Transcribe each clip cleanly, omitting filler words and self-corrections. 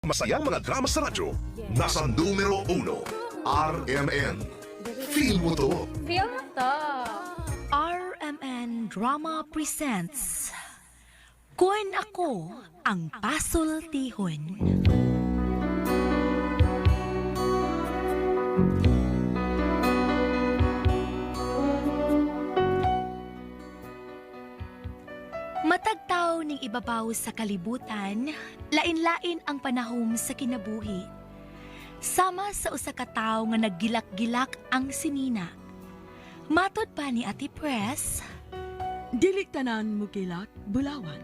Masayang mga drama sa radyo. Nasa numero 1, RMN. Feel mo to. Feel mo to. RMN Drama Presents Kun Ako Ang Pasultihon. Matagtaw ning ibabaw sa kalibutan, lain-lain ang panahom sa kinabuhi. Sama sa usa ka tawo nga naggilak-gilak ang sinina. Matod pa ni Ate Press, Dili tanan mo kilak, bulawan.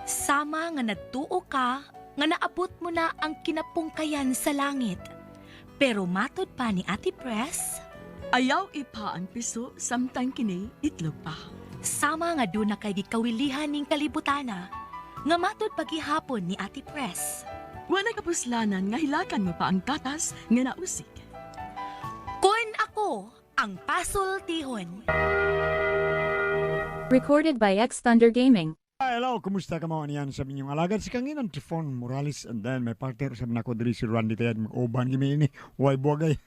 sama nga nagtuo ka nga naabot mo na ang kinapungkayan sa langit. Pero matod pa ni Ate Press, Ayaw ipa ang piso samtang kini itlog pa. sama nga doon na kay gikawilihan ning kalibutana, nga matod pagihapon ni Ate Press. Wala kapuslanan nga hilakan mo pa ang tatas nga nausik. Kun ako ang pasultihon. Recorded by X Thunder Gaming. Hi, hello, kumusta ka mga niyan sa inyong alagad si Kanginan Tifon Morales and then may partner sa nako diri si Randy Tayad mag-uban gimi ini way buwagay.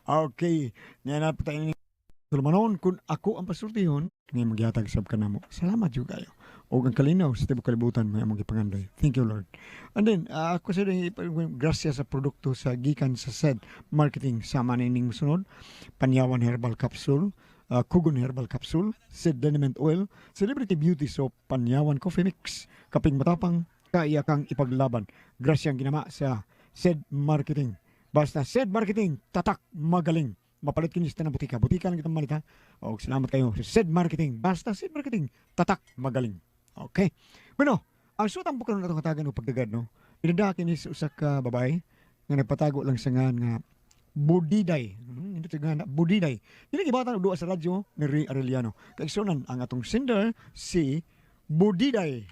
Okay, niya na pa tayo ini Tulumanon kun ako ang pasultihon nga maghatag sab kanamo. Salamat jud kayo. Og ang kalinaw sa tibok kalibutan may among gipangandoy. Thank you, Lord. And then ako sa grasya sa produkto sa gikan sa said marketing sama nining musunod Panyawan Herbal Capsule, Kugon Herbal Capsule, Seed Liniment Oil, Celebrity Beauty Soap, Panyawan Coffee Mix, Kaping Matapang, kaya kang ipaglaban. Grasya ang ginama sa Said Marketing. Basta Said Marketing, tatak magaling. Mapalit kini sa tanang butika. Butika lang kitang malit ha. O, salamat kayo sa Said Marketing. Basta Said Marketing, tatak magaling. Okay. Bueno, ang suot ang bukanon atong hatagan o pagdagad, no? Inada kini sa usa ka babae nga nagpatago lang sa ngan nga Budiday. Hindi ito nga na, Budiday. Dili gibatan og duwa sa radyo ni Ray Arellano. Kaigsunan ang atong sender si Budiday.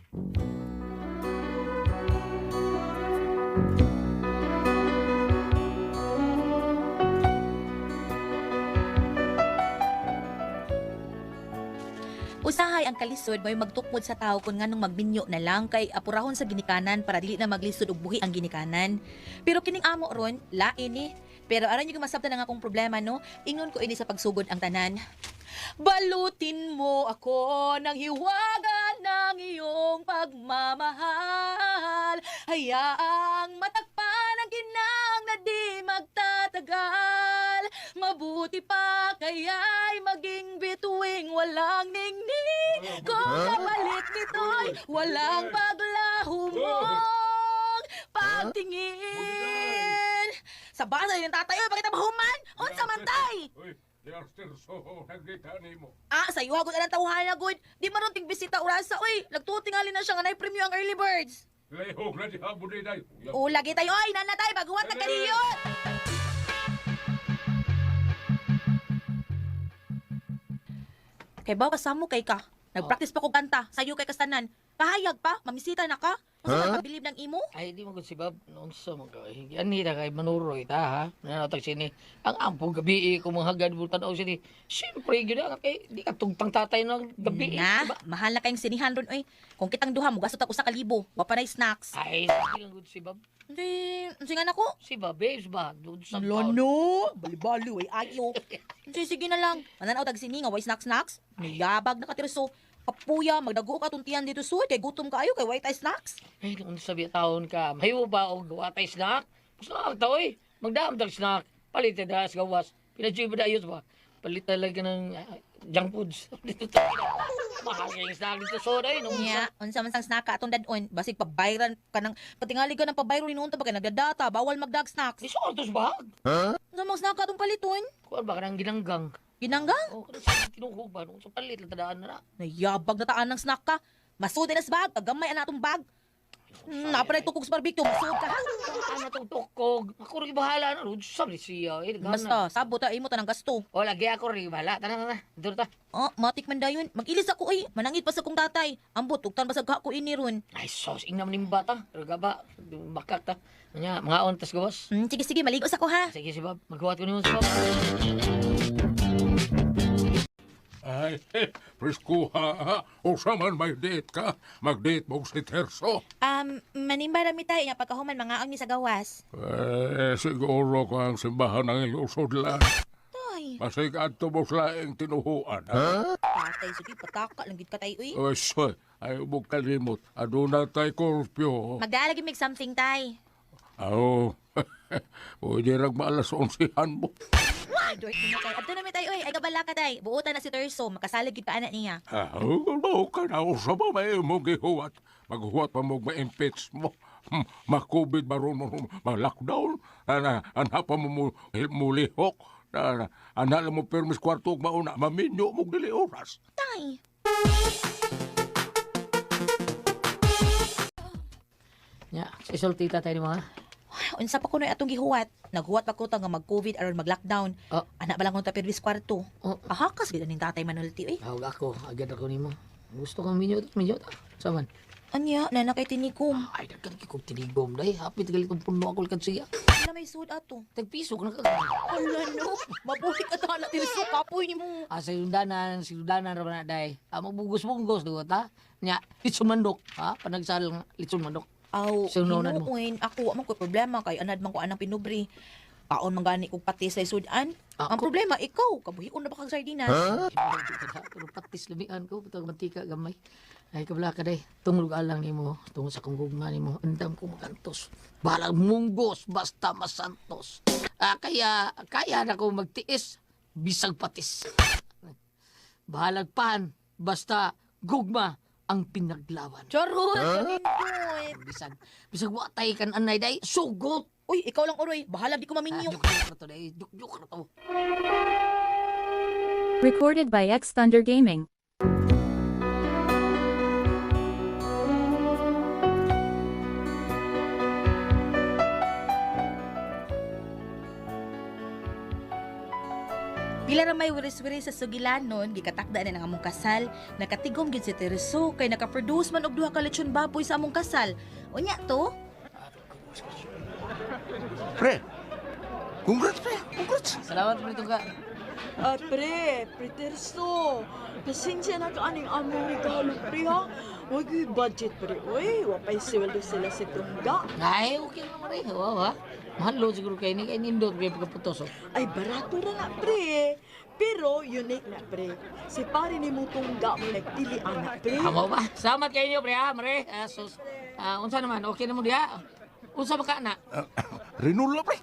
Usahay ang kalisod mo'y magtukmod sa tao kung nganong magminyo na lang kay apurahon sa ginikanan para dili na maglisod og buhi ang ginikanan. Pero kining amo ron, lain ni. Pero aron yung masabtan ang akong problema no, ingon ko ini sa pagsugod ang tanan. Balutin mo ako ng hiwaga ng iyong pagmamahal. Hayaang matakpan ang kinang na di magtatagal. Mabuti pa kaya'y maging bituing walang ningning. Kung kapalit nito'y walang paglaho mong pagtingin. Sa basa yung tatay, oy, pakita mahuman! Unsa man tay? Uy, Diarsterso, nagkita nimo. Ah, sa iyo hagod alang tawhana gud. Di man ron ting bisita orasa oy. Nagtutingali na siya nga nay premyo ang early birds. Lehog na diha budiday. O lagi tayo oy, nana tay baguhat na kaniyot. Kay bawa kasamo kay ka. Nagpractice pa ko kanta, sayo kay kastanan. Kahayag pa, mamisita na ka. Unsa man kabilib ng imo? Ay, di mo kung si Bob, noon sa mga yan hira kay manuroy ta, ha? Nanatag sini. Ang ampong gabi, eh, kung mga hagad mo tanaw sini. Siyempre, yun ang kay, di ka tugtang tatay ng gabi. Eh, Na, diba? mahal na kayong sinihan ron oy. Kung kitang duha mo gasot ako sa kalibo, wa pa nay snacks. Ay, sige lang good si Bob. Hindi, sige na ko. Si Bob, babes ba? Doon sa Lono, bali-bali, way ayo. Sige, sige na lang. Mananaw tag sini nga, way snacks snacks. Niyabag na katirso. Kapuya, magdago ka tuntian dito suod, kay gutom kaayo, kay way tay snacks. Ay, noon sa taon ka, mahiwo ba o gawa tayo snack? Snack ta, oy. Magdaam tag snack. Palit na sa gawas. Pinadyoy ba dayos ba? Palit talaga ng junk foods. Dito tayo. Mahal kayong snack dito, soda, eh. Nung Nya, unsa man sang snack ka atong dadon, basig pabayran ka ng patingali ka ng pabayro ni noon ta ba kay nagdadata, bawal magdag snacks. Di sa ortos ba? Unsa mang snack ka atong paliton? Kuan ba ka ng ginanggang? Ginanggang? Oh, kada sa tinuhog ba? Nung sa palit, latadaan na na. Nayabag na taan ng snack ka. Masud na sa bag, pagamay ana atong bag. Napanay tukog sa barbecue, masud ka ha. Ano itong tukog? Ako rin bahala na. Rude sabi siya. Eh, nagana. Basta, sabot ta imo tanang gasto. O, lagi ako rin bahala. Tana, tana. Dito ta. Oh, matik man dayon. Mag-ilis ako oy. Manangit pa sa kong tatay. Ambot, ugtan pa sa ko ini ron. Ay, sos. Ingam ni bata. Pero ba? Bakak ta. Nya, mga on, tas gawas. Sige, sige, maligo sa ko ha. Sige si Bob. Maghuwat ko niyo si Bob. Ay, preskuha ha. Usa man may date ka. Mag-date mo si Terso. Manimba rami tayo nga pagkahuman mga mi sa gawas. Eh, siguro ko ang simbahan ng inyong sudlan. Tay, Masig adto mo sa laing tinuhuan. Ha? patay sige pataka lang gid ka tay uy. Oy, soy, ay mo kalimot. Aduna tay korpyo. Magdala gid mig something tay. Aw, pwede rag maalas 11 mo. Ay, dork mo tay. Adto na mi tay uy, ay kabala ka tay. Buotan na si Terso, makasalig gid pa ana niya. Aw, no ka na usa ba may imong gihuwat. Maghuwat pa mo ma-impeach mo. Ma-COVID ba ron mo, ma-lockdown. Ana, ana pa mo mulihok. Ana, ana lang mo permis kwarto ug mauna, maminyo mo dili oras. Tay. Nya, isulti ta tayo ni mga. Ay, unsa pa kunoy atong gihuwat? Naghuwat pa ko ta nga mag-COVID aron mag-lockdown. Oh. Ana ba lang kung ta permis kwarto. Oh. Ahakas gid aning tatay manulti uy. Tawag ako, agad ako nimo. Gusto kang minyo ta, minyo ta. Saman. Anya, nana kay tinikom. Ay, daghan kay kog tinigom day. Hapit galit kong puno ako kad siya. Wala may sud ato. Tagpiso ka na ka. Hala no, mabuhi ka ta na tirso kapoy nimo. Ah, sa sinundanan, sinundanan ra ba na day. Ah, magbugos-bugos duwa ta. Nya, litson mandok, ha? Panagsal nga litson mandok. Aw, Sinunan mo. hinuoy, ako wa man ko'y problema kay anad man ko anang pinubre. Kaon man gani kog pati sa sudan. Ang Ako- problema ikaw, kabuhion na ba kag sardinas? Pero patis lumian ko, butang mantika gamay. Ay kabla ka day. Tungod alang nimo, tungod sa kong gugma nimo, andam ko magantos. Balag munggos basta masantos. Ah, kaya kaya na ko magtiis bisag patis. Bahalag pan basta gugma ang pinaglaban. Charot, huh? Bisag bisag watay kan anay day sugot. Uy, ikaw lang uroy, bahala di ko Ah, maminyo. juk-juk na to day, juk-juk na to. Recorded by X Thunder Gaming. Pila ra may wiris-wiris sa sugilanon, gikatakda na ng among kasal, nakatigom gyud si Tereso kay nakaproduce man og duha ka lechon baboy sa among kasal. Unya to, Pre, congrats pre, congrats. Salamat pre ka. Ah, pre, preterso. Pasensya na ka aning among regalo, pre, ha? Huwag yung budget, pre. Uy, wapay sweldo sila si Tungga. Ay, okay naman rin. Wow, ha? Mahal lo siguro kay ni kay nindot kay pagkaputos. Oh. Ay, barato ra na, pre. Pero unique na, pre. Si pare ni mo Tungga mo nagpili ana, pre. Amo ba? Salamat kayo niyo, pre, ha, mare. Ah, sus. Ah, unsa naman? Okay na mo diha? Unsa ba ka na? Rinula pre.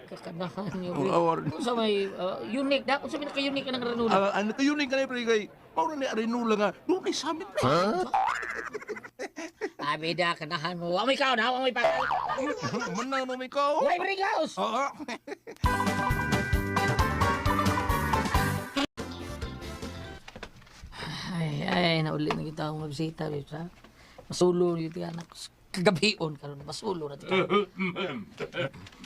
Kakanahan niyo, pre. Oh, Unsa may unique da? Unsa may naka-unique ka ng ranula? Ano kayo ni kanay pre kay mao na ni Rinula nga dunay summit pre. Abi da kanahan mo. Wa may kaon, ha? Wa may pakal. Manang no may ko. Way brigaos. Oo. Ay, ay, nauli na kita akong mabisita, babes, ha? Masulo na kita, anak. Kagabion karon masulo na kita.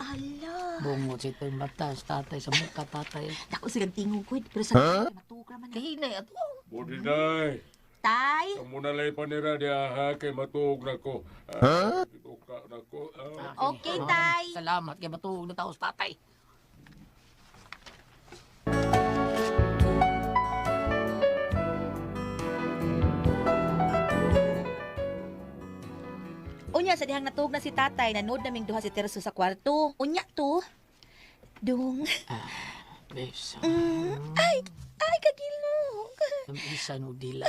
ala. Bungot sa ito yung mata, sa tatay, sa mukha, tatay. Dako silang tingog gud, pero sa huh? matuog ra man. na. Kahinay ato. Budiday, Tay, amo na lay panira diha ha kay matuog na ko. Ah, Tuka na ko. Ah. okay tay. Salamat kay matuog na tao sa tatay. Unya sa dihang natuog na si tatay, nanood naming duha si Terso sa kwarto. Unya to. Dung. Babes, Ay, ay kagilok. ang isa no dila.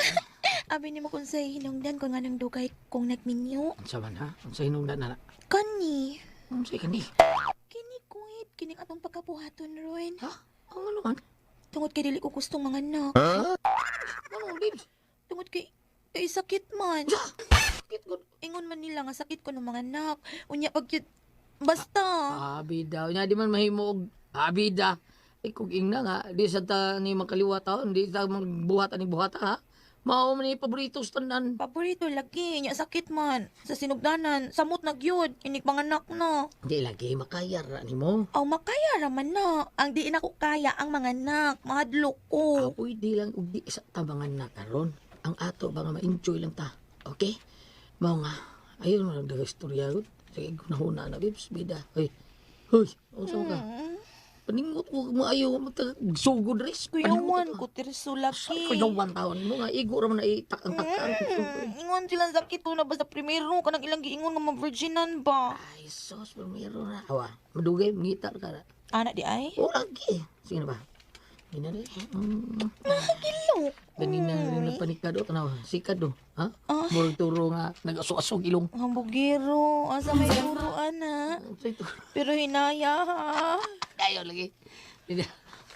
Abi nimo kung sa hinungdan ko nga nang dugay kong nagminyo. Unsa man ha? Unsa hinungdan na na? Kani. Unsa kani? Kini kuit, kining atong pagkabuhaton ron. Ha? Ang ano man? Tungod kay dili ko gustong mga anak. Ano babes? Tungod kay kay sakit man. Sakit gud. Ingon man nila nga sakit ko ng mga anak. Unya pag yun, basta. Abi daw nya di man mahimo og abi da. Ay kung ingna nga di sa ta ni makaliwa taon, di ta magbuhat ani buhat ha. Mao man ni paborito sa tanan. Paborito lagi, nya sakit man. Sa sinugdanan, samot na gyud, inig mga anak na. Di lagi makayar ra nimo. Aw makaya raman na. Ang di na ko kaya ang mga anak, mahadlok ko. Ah, pwede lang og di sa tabangan na karon. Ang ato ba nga ma-enjoy lang ta. Okay? Mao nga ayun mo nagdaga istorya gud. Sige gunahuna na babes bida. Hoy. Hoy, unsa ka? Mm. Paningot ko maayo sugod res. Kuyawan ko, Tirso, laki. Kuyawan taon mo nga igo ra man na itakang-takan. Ingon silang sakit ko na basta primero kanang ilang giingon nga ma-virginan ba. Ay sos, primero na. Awa, madugay mangita ka na. Ana di ay? O lagi. Sige na ba? Gina rin. Kilok. Ganina rin na panikado. Tanaw, sikad do. Ha? Ah. Murag turo nga, nag-asog-asog ilong. Hambugero, asa may turo ana. Sa ito. Pero hinaya ha. Ayaw lagi.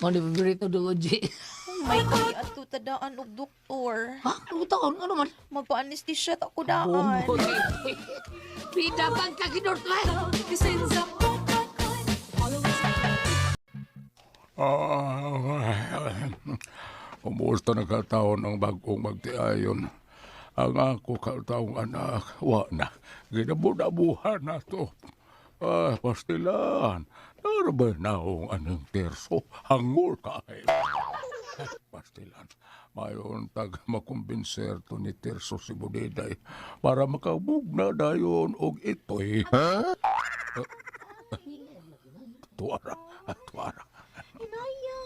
Mo ni favorito do G. Oh my God, ato tadaan og doktor. Ha? Ano taon? Ano man? Magpa-anesthesia ta ko daan. Bombo. Pida pang kakinort ba? Ah, kumusta na kataon ang bagong magtiayon? Ang ako kataong anak, wa na. Ginabunabuhan na to. Ah, pastilan. Narabay naong anong terso. Hangol kaay. Pastilan. Mayon tag makumbinser to ni Terso si Budiday para makamugna dayon og itoy. Ha? Tuara, tuara. Hinaya.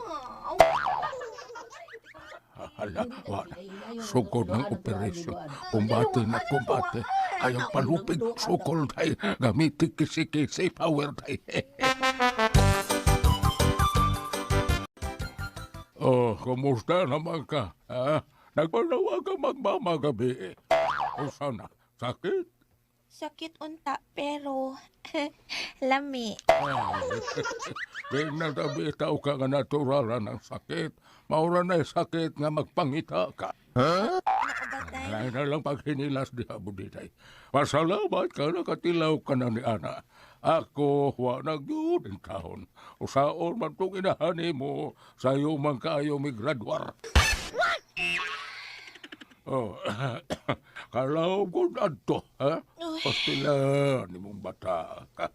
Hala, wala. Sukod ng operasyon. Kumbate na kumbate. Ayaw palupig, sukol tayo. Gamitin kisi-kisi, power tayo. Oh, kumusta naman ka? Ha? Nagpanawa ka magmamagabi. O sana, sakit? Sakit unta pero lami. Ay, di na tabi tao ka nga naturalan ng sakit. Maura na sakit nga magpangita ka. Ano ba tay? Ay na lang paghinilas di Budiday. Pasalamat ka nakatilaw ka na ni Ana. Ako, wa na gyud ang taon. Usaon man tong inahani mo, sayo man kaayo mi graduar. Oh, kalaw ko adto, ha? Pastila ni mong bata ka.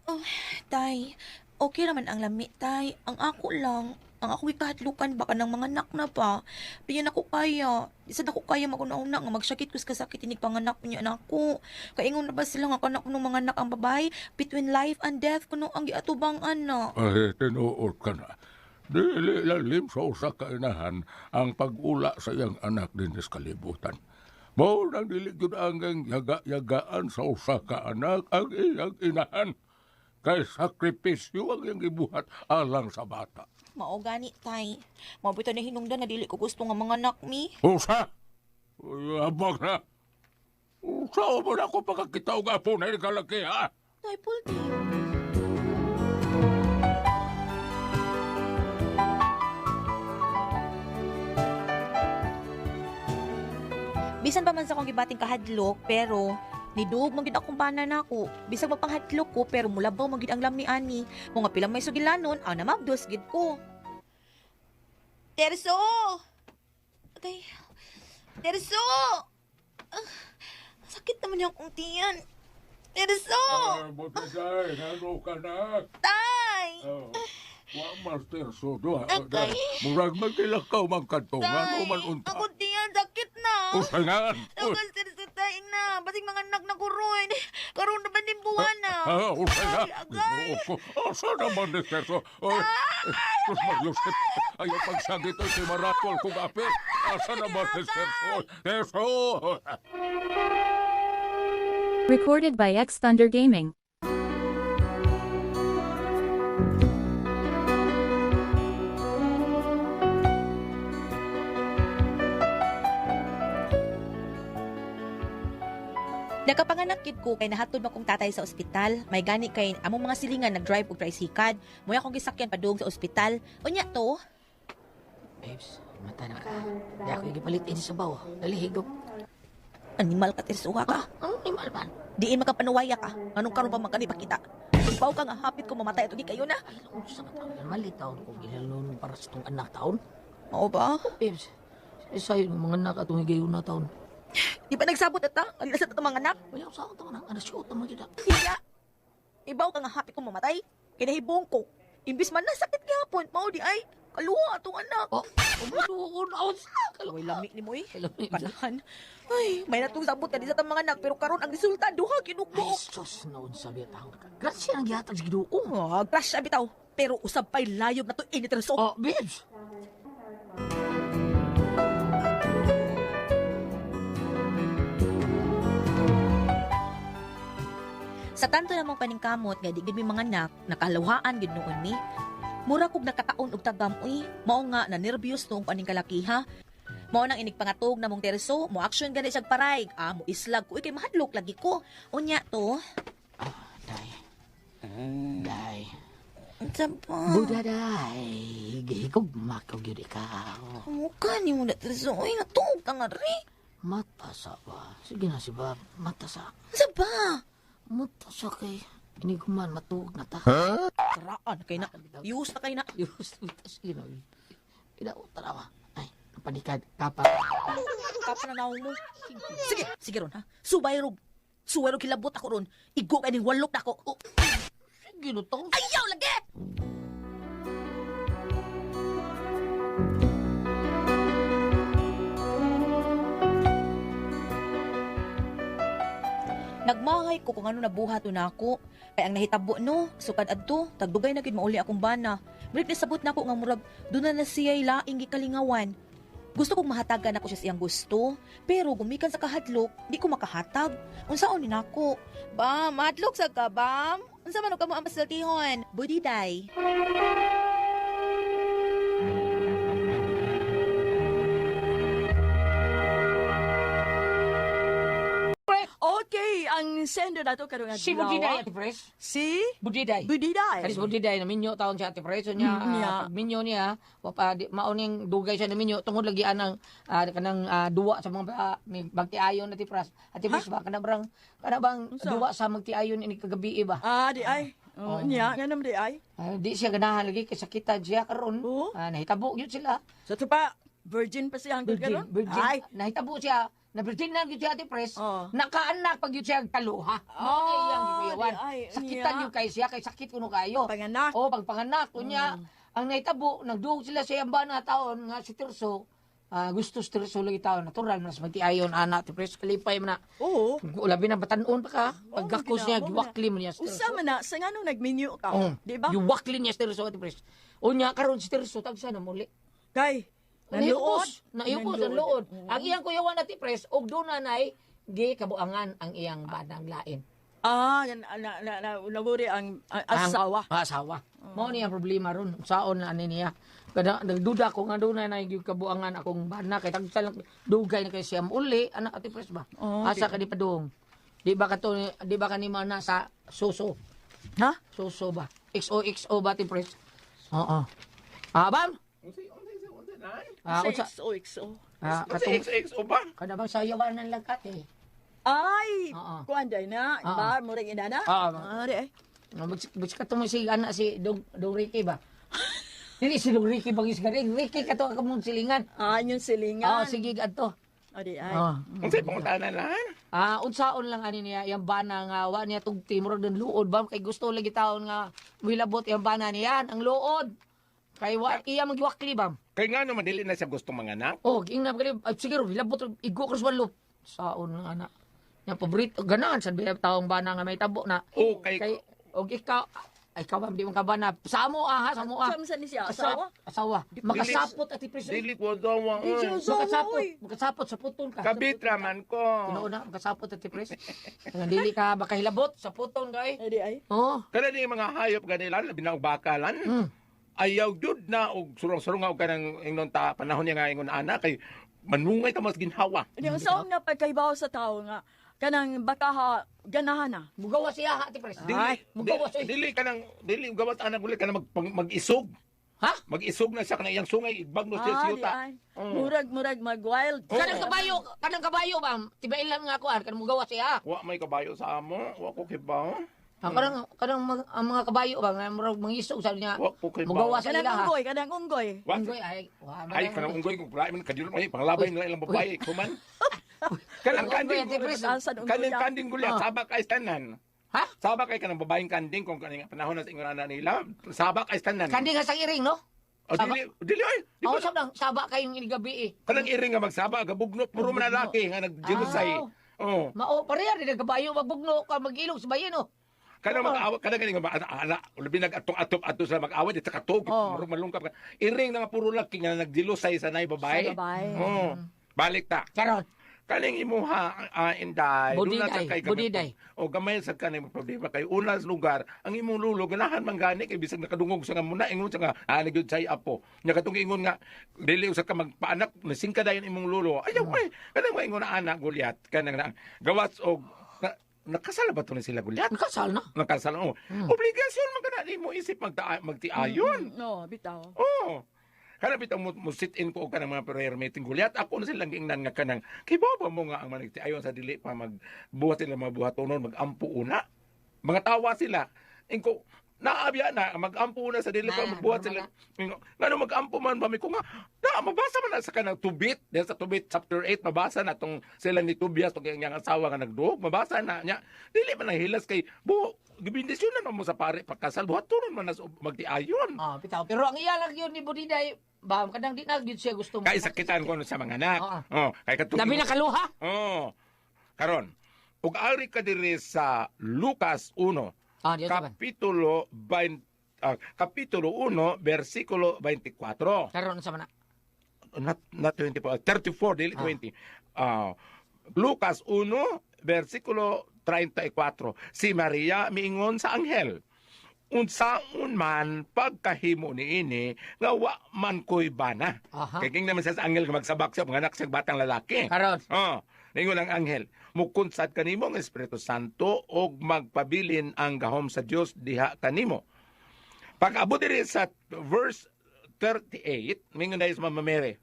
Oh, tay, okay naman ang lami, tay. Ang ako lang, ang ako ikahadlukan baka ng mga anak na pa. Di na ako kaya. Di sad ako kaya maguna-una nga magsakit kus kasakit inig panganak niya na ako. Kaingon na ba sila nga kanak ng mga anak ang babae? Between life and death kuno ang giatubang ana. Ay, tinuod ka na. Dili lalim sa usa ka inahan ang pag-ula sa iyang anak dinis kalibutan. Mao nang dili gyud ang yaga-yagaan sa usa ka anak ang iyang inahan. Kay sakripisyo ang iyang gibuhat alang sa bata. Mao gani, tay. Mao na hinungdan nga dili ko gusto nga mga anak mi. Usa! Uy, Habag na! Usa mo na ako pagkakita og apo na kalaki ha? Tay, pulti. Bisan pa man sa akong gibating kahadlok, pero nidug man gid akong bana nako. Bisag mapanghadlok ko pero mulabaw man gid ang lami ani. Mga pila may sugilanon, ang namabdos gid ko. Terso! Okay. Terso! Ah, sakit naman yung akong tiyan. Terso! Ay, Budiday, nano ka na? Tay! Oh, wa master so do. Agay. Murag magkilakaw man kadto ngano Tay! man unta. Akong tiyan, sakit na! Usa nga. Tagal Terso, tay na. Basig mga anak na kuroy. Karoon na ba din buwan na? Ah, usa nga. Ay, agay. Ginoo ko. Asa naman ni Terso? Oy, Sus Maryosep, ayaw pagsagit oy si Maratol kong apit. Asa naman ni Terso? Terso! Recorded by X Thunder Gaming. Nakapanganak gid ko kay nahatod man kong tatay sa ospital. May gani kay among mga silingan nag-drive og tricycle. Moya akong gisakyan padung sa ospital. Unya to, Babes, mata na ka. Di ako yung gipalit ini sa baw. Dali, higop. animal ka tirsuha ka. Ano ni Malman? Diin makapanuwaya ka. Anong karon pa man kani pakita? Pagpaw ka nga hapit ko mamatay ato kayo na. Ay, lang sa mata. Mali taon ko. Ginalon para sa itong anak taon. Mao ba? Babes, sayo ng mga anak atong higayon na taon. Di ba nagsabot ata? Alila sa tatong mga anak? Wala ko sa akong taon. Ang anak siya, utang mga Hiya! Ibaw ka nga hapit ko mamatay. Kinahibong ko. Imbis man nasakit gihapon, mao di ay. Kaluha atong anak. Oh, umuduon ako sa Uy, lami ni mo eh. Lami. Kanahan. Ay, may natong sabot ka di sa tang mga anak pero karon ang resulta duha Ay, kinugbo. sus, naon sabi at ako. Grasya ang gihatag sa Ginoo. Oh, crush sabi bitaw. Pero usab pa'y layob na to ini Terso. Oh, babes. Sa tanto namang paningkamot nga di gid mi mga anak, nakaluhaan gid noon mi. Mura kog nakakaon og tagam uy. Mao nga na nervyos noong paning kalakiha. Mao nang inig pangatog na mong terso, mo action gani siyag paray. Ah, mo islag ko uy, kay mahadlok lagi ko. Unya to. Day. Day. Unsa ba? Buda day. Gihikog makaw gyud ikaw. Mukha ni mo na terso uy, natuog ka nga ri. Mata sa ba? Sige na si Bob. Mata sa. Unsa ba? Mata sa kay. Iniguman, matuog na ta. Karaan kay na. Yus na kay na. Yus, sige na. Ina, tarawa. Ay, napanikad. Kapa. Kapa na naong mo. Sige, sige ron ha. Subay rog. Suway rog kilabot ako ron. Igo kay ning walok na ako. Oh, Sige na to. ayaw lagi! Nagmahay ko kung ano nabuhat na ako. Kay ang nahitabo no, sukad adto, tagdugay na gid mauli akong bana. Break na sabot na ako nga murag duna na siya'y laing gikalingawan. Gusto kong mahatagan ako siya sa iyang gusto, pero gumikan sa kahadlok, di ko makahatag. Unsaon ni nako? Bam, mahadlok sa ka, bam. Unsa man og kamo ang pasultihon? Budiday. Okay, ang sender nato karong adlaw. Si Budiday, Ate Pres. Si Budiday. Budiday. Karis Budiday, naminyo taon siya Ate Pres. So niya, Mm, yeah. pag minyo niya, wapa, di, mauning dugay siya naminyo. Tungod lagi anang, kanang duwa sa mga may magtiayon Ate Pres. Ate Pres ba, kanang bang, kanang bang Unsa? duwa sa magtiayon ini kagabi ba? Ah, di ay. Oh, niya, nga di ay. Ah, di siya ganahan lagi kay sakitan siya karon. Oo. Ah, nahitabo gyud sila. Sa to pa, virgin pa siya hangtod Virgin, karon? virgin. Ay, Nahitabo siya. Na virgin na gyud siya Ate Pres. Oo. Nakaanak pag gyud siya kaluha. Mao kay iyang Ah, gikuyawan. di ay, Sakitan niya. gyud kay siya kay sakit kuno kayo. Panganak. Oh, pagpanganak unya ang nahitabo nagduog sila sa iyang bana taon nga si Tirso. Ah, gusto si Tirso lagi taon natural mas magtiayon ana Ate Pres kalipay man na. Oo. Labi na batan-on pa ka. Oo, Pagkakos niya gina- giwakli mo niya si Tirso. Usa man na, sa nganong nagminyo ka? Oh, Di ba? Giwakli niya si Tirso Ate Pres. Unya karon si Tirso tagsa na muli. Kay, naluod. Naluod. Naluod. Naluod. Ang iyang kuyawan Ate Pres, og doon na nay, di kabuangan ang iyang banang lain. Ah, na na na, na nawuri ang asawa. Ang asawa. Mao niya ang problema ron. Saon na ani niya. Kada nagduda ko nga doon na nay kabuangan akong bana kay tagsa lang dugay na kay siya uli anak Ate Pres ba. Oh, Asa ka di padung. Di ba kato di ba kanimo na sa suso? Ha? Suso ba? XOXO ba Ate Pres? Oo. Ah, bam? Ah, Sa unsa? XOXO. Ah, katong XXO ba? kada bang sayawan ng lakat eh. Ay, Oo. kuan day na. Oo. Ba, murag inana? Oo. Ah, di ay. Magsika mo si anak si Dong Dong Ricky ba? Dili si Dong Ricky bang isgaring Ricky kato ang kamong silingan. Ah, yung silingan. Ah, sige adto. O, di ay. Ah. Unsay pangutana lan? Ah, unsaon lang ani niya iyang bana nga wa niya tugti murag ng luod ba kay gusto lagi taon nga muhilabot iyang bana niyan ang luod. Kay wa iya magiwakli ba? Kay nga naman dili na siya gustong manganak. Oh, ingna ba ay, sige ro hilabot igo cross one loop. Saon lang ana. Nya paborito ganahan sad biya taong bana nga may tabo na. O kay Kay og ikaw ay ikaw ba di mo ka bana sa amo ah ha sa amo ah. Sa ni siya, asawa? Asawa. Makasapot at ipreso. dili ko daw Di siya asawa, Makasapot, oy. makasapot sa puton ka. Kabit raman ko. Tinuod na makasapot at ipres. Kung dili ka makahilabot sa puton ka eh. Ay, di ay. Oh. Kada ni mga hayop ganila labi na og bakalan. Ayaw jud na og surong-surong og kanang ingnon ta panahon niya nga ingon ana kay manungay ta mas ginhawa. Di ang saong na pagkaibaw sa tao nga kanang baka ha, ganahan na. Mugawa siya ha, Ate Pres. Dili, Ay, mugawa siya. dili kanang dili gawas anak uli kanang mag-isog. Ha? Mag-isog na siya kanang iyang sungay igbagno siya Ah, di siyuta. ay. Murag murag mag wild. Kanang kabayo ba? Tibailan nga ako, kanang mugawa siya. Wa may kabayo sa amo, wa ko kibaw. Ang kanang kanang ang mga kabayo ba nga murag mangisog sabi niya. Wa ko kibaw. Mugawa sa Kanang ila ha. unggoy, kanang unggoy. Wa Unggoy ay wa ay kanang unggoy kung palain man kadilot may panglabay nila ilang babae kuman. Kanang Unggoy, kanding Ate Pres. Asan unggoy? kanang kanding gulya Ah. sabak ay tanan. Ha? Sabak ay kanang babaeng kanding kung kaning panahon na sa ingon ana nila, sabak ay tanan. Kanding nga sa iring no? Oh, dili, dili ay. Di Ako ba sab lang saba kayong inigabi eh. Kanang iring nga magsaba, gabugno, puro man lalaki nga nagjelusay. Ah. Oh. Mao pareha rin nagkabayo magbugno ka magilog sa bayan oh. Kanang mag-awat, kanang ganing nga ala, labi nag-atong-atong ato sa mag-awat di sa katog, Oh. murag malungkap ka. Iring na nga puro laki nga nagjelusay sa nay babae. Sa babae. Oh. Balik ta. Karon. Kaning imuha inday, Budiday, doon na sa kay gamay- budiday. O gamay sa kanang problema kay una sa lugar, ang imong lulo ganahan man gani kay bisag nakadungog sa nga muna ingon sa nga ah nagyud say apo. Nya katong ingon nga dili usa ka magpaanak nasingka dayon imong lulo. Ayaw ay kanang ingon na anak Goliat kanang na, gawas og na, nakasal ba to ni sila Goliat? Nakasal na. Nakasal oh. Obligasyon man kana nimo isip magtiayon. No, bitaw. Oo. Kana bitaw mo sit in ko og kanang mga prayer meeting Goliat. Ako na silang giingnan nga kanang kay baba mo nga ang manigti ayon sa dili pa magbuhat sila mga buhatonon magampo una. Mga tawa sila. Ingko naabya na magampo una sa dili pa Na, magbuhat sila. Ingo, ngano magampo man ba mi ko nga na mabasa man na sa kanang Tubit, diyan sa Tubit chapter 8 mabasa na tong sila ni Tobias tong iyang asawa nga nagduog, mabasa na niya. Dili man ang hilas kay buho gibindisyonan man mo sa pare pagkasal buhatonon man na sa magtiayon. Ah, bitaw. Pero ang iya lang yun ni Budiday, ba kanang di na gyud siya gusto mo. Kay sakitan ko sa mga anak. Oo. Oh, kay katong Labi na kaluha. Oh. Karon, ug ari ka diri sa Lucas 1, Ah, diyan sa ban. kapitulo 20, kapitulo 1, versikulo 24. Karon sa man. Not 24, 34, dili 20. Ah, Lucas 1, versikulo 34. Si Maria miingon sa anghel. Unsaon man pagkahimo niini nga wa man ko'y bana. Aha. Kay king naman siya sa anghel nga magsabak siya mga anak siya batang lalaki. Karon. Oh, ningon ang anghel, mukunsad kanimo ang Espiritu Santo og magpabilin ang gahom sa Dios diha kanimo. Pag-abot diri sa verse 38, mingon dahil sa Mama Mary,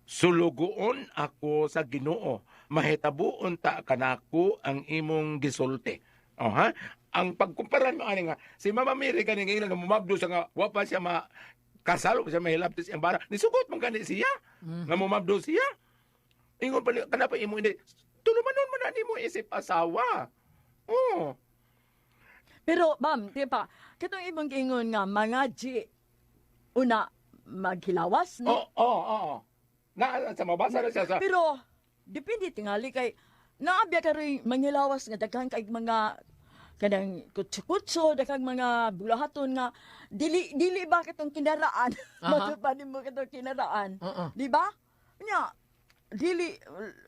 sulugoon ako sa Ginoo, mahitabuon ta kanako ang imong gisulti. Oh, ha? Ang pagkumpara mo ani nga si Mama Mary kani nga ilang mumabdo siya nga wa pa siya ma kasalo pa siya mahilabtis ang bara. Nisugot man gani siya nga mumabdo siya. Ingon pa ni kana pa imo ini tulumanon man na nimo isip asawa. Oh. Pero, ma'am, di ba, katong imong giingon nga, mga G, una, maghilawas, no? Oo. Na sa mabasa na siya sa Pero, depende tingali kay, naabya ka rin manghilawas nga daghan kay mga kanang kutso-kutso, daghang mga bulahaton nga dili dili ba katong kinaraan? Aha. Matupa nimo katong kinaraan. Oo. Di ba? Nya dili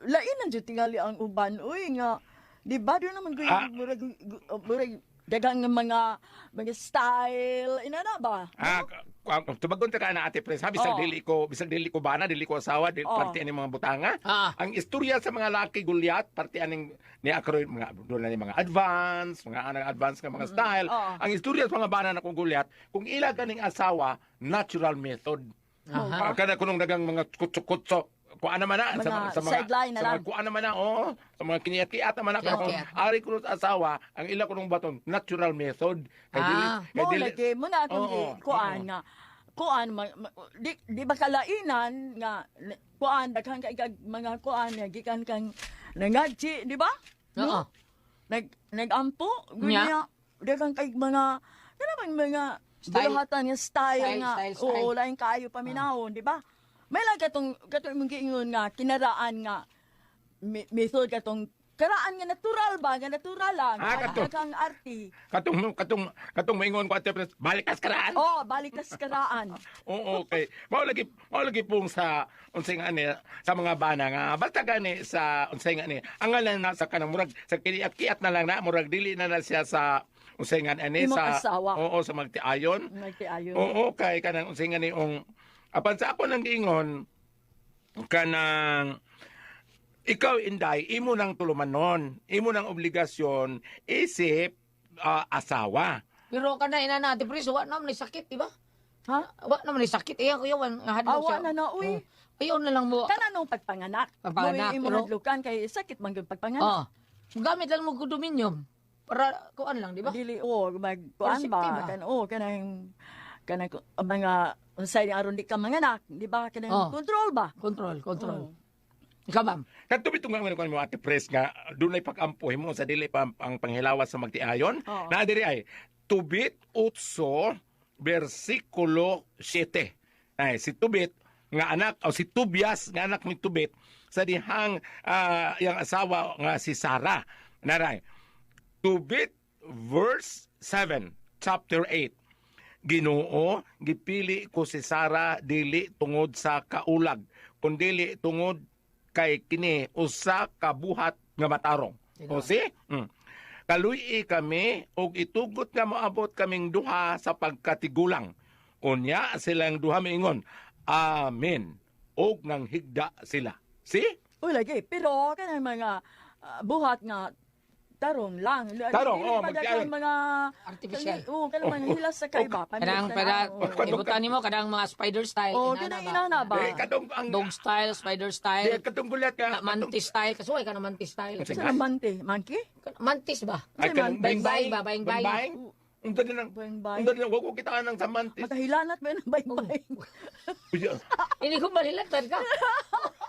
lain ang jud tingali ang uban uy nga di ba doon naman ko Ah. murag murag daghang nga mga style inana ba? Ah, tubagon ta ka na Ate Pres, ha? Bisag Oo. dili ko bana, dili ko asawa, dili Oo. parte ani mga butanga. Ah. Ang istorya sa mga laki Goliath, parte aning ni akro mga doon na ni mga advance, mga anang advance nga mga style. Oo. Ang istorya sa mga bana na kong Goliath, kung ila kaning asawa, natural method. Aha. Ah, kada kunong dagang mga kutso-kutso kuan naman na Mga sa mga sideline na sa mga lang. kuan naman na oo sa mga kiniat-kiat naman na pero kung Kiat-kiat. ari kuno sa asawa ang ila kunong baton natural method kay dili kay Mo dili lagi mo na akong Oo, kuan oo. nga kuan di ba kalainan nga kuan daghan kay kag mga kuan nga gikan kang nangadji di ba? Oo. Nagampo Nya. gunya daghan kay mga kana bang mga Style. bulahatan nga style, Style, nga style, style. oo lain kaayo paminawon di ba? May lang katong imong giingon nga kinaraan nga method katong karaan nga natural ba nga natural lang Ah, kato. kang arti. Katong katong katong maingon ko Ate Pres, balik kas karaan. Oh, balik tas karaan. Oo, okay. Mao lagi pong sa unsay nga ani sa mga bana nga basta gani sa unsay nga ani ang ngalan na sa kanang murag sa kiniat-kiat na lang na murag dili na na siya sa unsay nga ani Imong sa asawa. Oo, sa magtiayon. Nagtiayon. Oo, kay kanang unsay nga ni ong apan sa ako nang giingon kanang ikaw inday imo nang tulumanon, imo nang obligasyon isip asawa. Pero kana ina na Ate Pres, wa naman ni sakit, di ba? Ha? Wa naman ni sakit. Iya kuyawan nga hadlok Awa siya. na na, uy. Oh. Ayaw na lang mo. Kana nung pagpanganak. Pagpanganak, Mo imo pero- hadlukan kay sakit man gyud pagpanganak. Oo. Gamit lang mo condominium para kuan lang, di ba? Dili o mag kuan Perceptive, ba ah. kan o kanang kanang mga unsay ni aron di ka manganak, di ba? Kanang Oh. control ba? Control, control. Oh. Ikaw, ma'am. Kadto bitong nga man mo Ate Pres nga dunay pag-ampo himo sa dili pa ang panghilawas sa magtiayon. Oo. Na diri ay tubit 8 versikulo 7. Ay, si Tubit nga anak o si Tobias nga anak ni Tubit sa dihang iyang asawa nga si Sara. Naray. Tubit verse 7, chapter 8. Ginoo, gipili ko si Sara dili tungod sa kaulag, kundili tungod kay kini usa ka buhat nga matarong. O si? Kaluy kami og itugot nga moabot kaming duha sa pagkatigulang. Unya silang duha miingon, Amen. Og nang higda sila. See? Uy, lagi. Pero kanang mga buhat nga tarong lang. Tarong, Dili oh, pa daghang mga Artificial. Oo, kanang mga hilas sa kaiba. Kanang para ibutan nimo kanang mga spider style. Oh, inana kanang ba? inana ba? Eh, katong ang Dog style, spider Di, style, katong gulat ka. mantis style. Kasuway ka na mantis style. Sa mante, monkey? Mantis ba? Ay, kanang Bayng bay ba? Bayng bay. Bayng. Unta din ang Bayng-bay. Unta din ang wag ko kita nang sa mantis. Makahilanat ba ng bayng-bay? Uy, Hindi ko malilatan ka.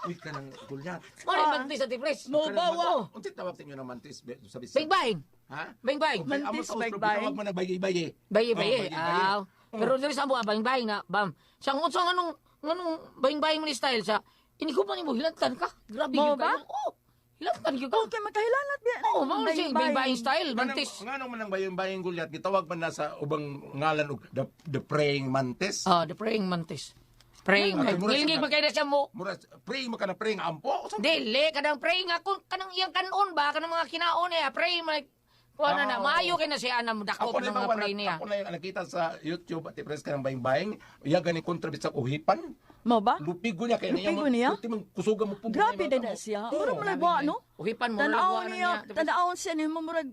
Uy, kanang gulat. Mo ni mantis sa tipres. Mo ba wa? Unsa tawag sa inyo ng mantis sa Bisaya? Bayng bay. Ha? Bayng bay. Mantis, bayng-bay. Tawag mo na bayay-bayay. Bayi Oh, bayi. bayi-bayi. Ah. Pero diri sa amo bayng bay nga bam. Sa unsa nganong nganong bayng bay mo ni style sa ini ko pa nimo hilatan ka. Grabe Mo gyud ba? kayo. Oh. Hilatan gyud ka. Okay, makahilanat ba? Oh, mao ni siya bayng bay style, mantis. Nganong man ang bayang-bayang gulyat gitawag man na sa ubang ngalan og the praying mantis. Ah, the praying mantis. Praying. Ay, mura Ngilngig siya- ba kayo na siya mo? Mura praying man ka na praying ampo. Dili kanang praying ako kanang iyang kanon ba kanang mga kinaon niya praying like kuha na na Ah, maayo kay na siya ana mo dako Ako pa na ng mga yung pray niya. ako na yung nakita sa YouTube at i-press ka ng bayang-bayang. Iya gani kontra sa uhipan. Mo ba? Lupigo niya kay Lupigo niya? Ultimo kusugan mo pugo. Grabe din na siya. Murag mo nagwa, no? Uhipan mo Tanaw lagwa na niya, niya. tanaw siya ni mo murag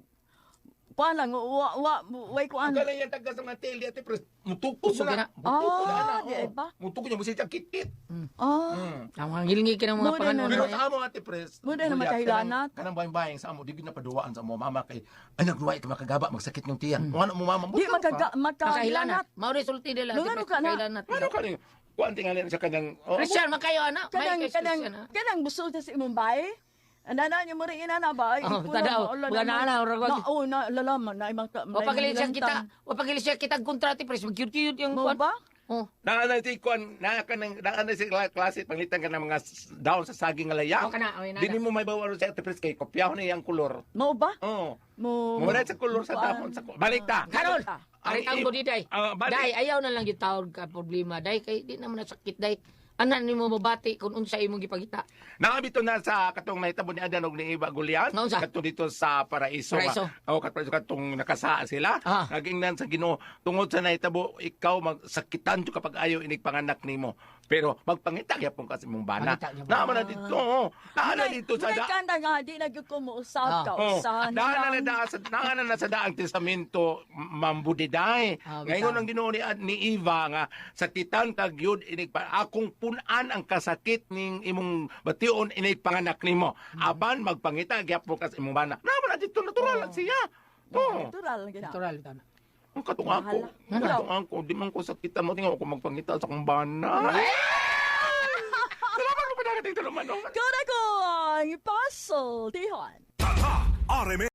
kuan lang wa wa way kuan. Ang galing yung taga sa mga tele at i-press. Mutukod Kusog na. na. Mutukod na. Ah, na, di oh. ba? Mutukod niya mo siya kitkit. Ah, Ang mga ngilngig ka ng mga Mo na panganon. na- Pero sa amo ate pres, Mo na naman Gulyat, kahilanat. Kanang bayang-bayang sa amo, di gyud na paduwaan sa amo mama kay ay nagduwa ka makagaba magsakit ng tiyan. Mm. Ano mo mama mo? di makaga Makahilanat. makahilanat. Mao resulti nila. Lungano ka na. Makahilanat. Ano ka ni? Kuan tingali sa kanyang oh, Christian makayo ana. May Kanang kay kanang Christian, ah. kanang busog sa imong bae. Anana niyo mo rin inana ba? Ay, Oh, ikulang, tanaw. wala Mga naman. nana, murag wag- Na, oh, na lalaman na imang ka. Wa pagili siya kita, wa pagili siya kita kontrate pres mag-cute yung Mo kuan. ba? Oh. Naa si kuan, naa ka nang naa na si klase panglitan ka ng mga daon sa saging nga layang. Oh, kana, oh, inana. Dili mo may bawal sa ate pres kay kopyaho na iyang kolor. Mo ba? Oh. Mo Mo na sa kolor sa kuan. dahon sa balik ta. Karon. Ah. Ang Ang ko di day. Ah, balik. Day ayaw na lang gitawag ka problema day kay di naman nasakit day. Ana nimo mabati kung unsa imong gipangita. Naabito na sa katong nahitabo ni Adan og ni Eva Golian Naunsa? katong dito sa Paraiso. Paraiso. O katong katong nakasaa sila. Ah. Nagingnan sa Ginoo tungod sa nahitabo ikaw magsakitan jud kapag ayaw inig panganak nimo. Pero magpangita gyapon ka sa imong bana. Pangita gyapon. Naa man na dito. Oh. Naa na dito sa May da. kanta nga di na gyud ko mousab Ah. ka Oh, usahan. naa na na sa naa na na sa daang testamento mambudiday. Ah, Ngayon bitaw. ang Ginoo ni Eva nga sakitan ka gyud inig pa akong punan ang kasakit ning imong bation inig panganak nimo. Apan magpangita gyapon ka sa imong bana. Naa man na dito natural lang siya. Oh. Natural gyud. Natural bitaw na. Ang katong ako. Ang katong ako, di man ko sakitan mo tingaw ako magpangita sa akong bana. Salamat mo pa dito naman. Kura ko ang pasultihan. Tatak RMN.